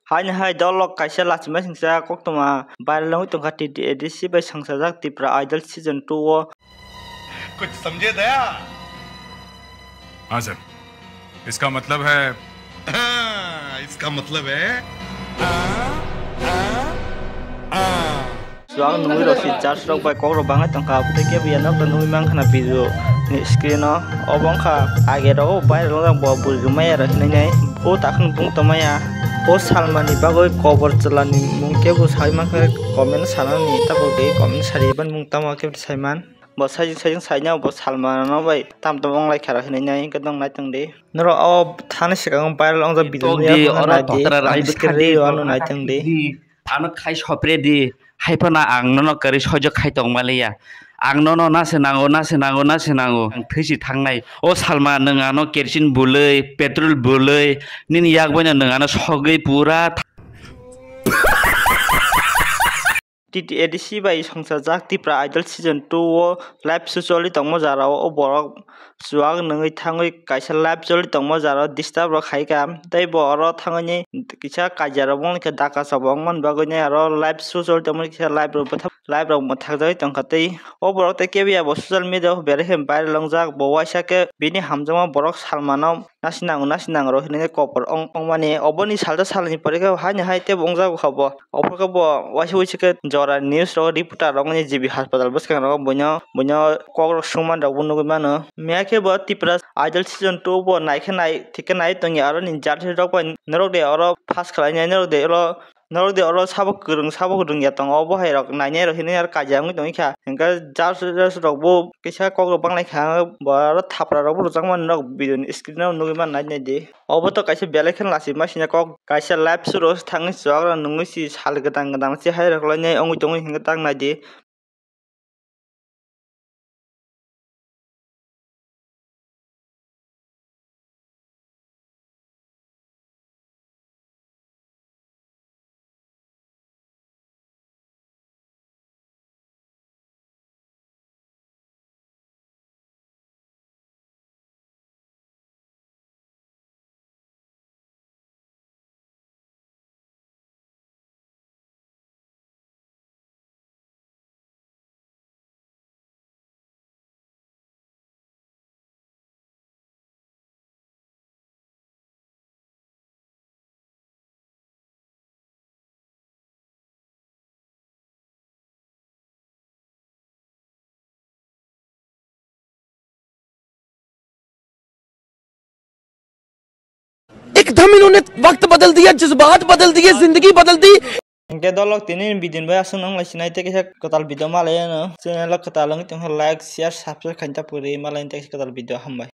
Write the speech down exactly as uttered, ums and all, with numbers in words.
Haini hai dolok kaisa lachima singcha koktwma viral wngwi tongkha T T A D C bai songchajak Tipra Idol season two o. कुछ समझे दया? हाँ सर, इसका मतलब है। हाँ, इसका मतलब है। Chuak nungwi rok si judge rok bai kok rok bangai tongkha, tei kebo ya nok nungwi mankha na video ni screen o. Obo wngkha age rogo viral wngjak bo bwrwi rwmaya rok hinwi nai. O takhwng bung tongmaya. O Salman ni bagwi kobor chwla ni mung kebo sai mankha comment sanani, tabuk de comment sari ban mung tamo kebo saiman. Bo sajing sajing saina bo Salman no bai tam tam wng lai kha rok hinwi nai, hwnkhe nong nai tong di. Norok o thani swkang viral wngjak video tok no di, yakung oro nai di, totra rai ani bwkha screen di, o ano nai tong di. Di. Ano khai sopre di, hai phano ang nono kwrwi soijo khai tong maliya. Ang nono na se nango, na se nango, na se nango. Ang thwi si thangnai. O Salma, nwng ano kerosene bwlwi, petrol bwlwi, nini yak bai no nwng ano sogwi pura tha- T T A D C bai songchajak Tipra Idol season two o live show choli tongmo jara o, o borok chuak nungwi thangwi kaisa live choli tongmo jaro disturb rok khaikha, tei bo oro thangwi kisa kaijak rok wngkha, daka sabo wngmani bagwi oro live show choli tongmani kisa live rok bwthak, live rok mwthakjagwi tongkha. Tei o borok tei kebo ya bo social media o berai khe viral wngjak, bo waisa khe bini hamjakma borok Salmano nasi nango, nasi nango rok hinwi khe kobor ong-, ongmani. Oboni salsa salni pore khe haino hai teibo wngjak kha bo. Ophor khe bo waisa waisa khe jora news rok reporter rok wngwi G B hospital bwskango buino, buino kok rok sungmani rok bo nugwi mano. Miya khe bo Tipra Idol season two bo nai khe nai, thik khe nai tongya, aroni judge rok bai norok de oro pass khlai nai, norok de oro, norok de oro sabo kwrwng sabo rwngya tongo, obo hai rok nainai rok hinwi aro kaijak wngwi tongwi kha. Hinkhe judge rok bo kisa kok rok banglai kha, bo aro thapra rok bo rwchapmani norok video ni screen o nugwi mano nai nai di. Obo to kaisa belai kheno lachima sina kok, kaisa live show rok thangwi chuak rok nungwi si sal gwdang gwdang se hai rok lainai wngwi tongwi hinkhe tang nai di. एकदम इन्होंने वक्त बदल दिया, जज्बात बदल दिए, जिंदगी बदल दी। Hingke dolok tini video bai aswk nang lai sinai tei kaisa kwtal video malai ano. Channel o kwtal wngwi tongkha, like, share, subscribe khaina ta puri malai tei kaisa kwtal video hambai.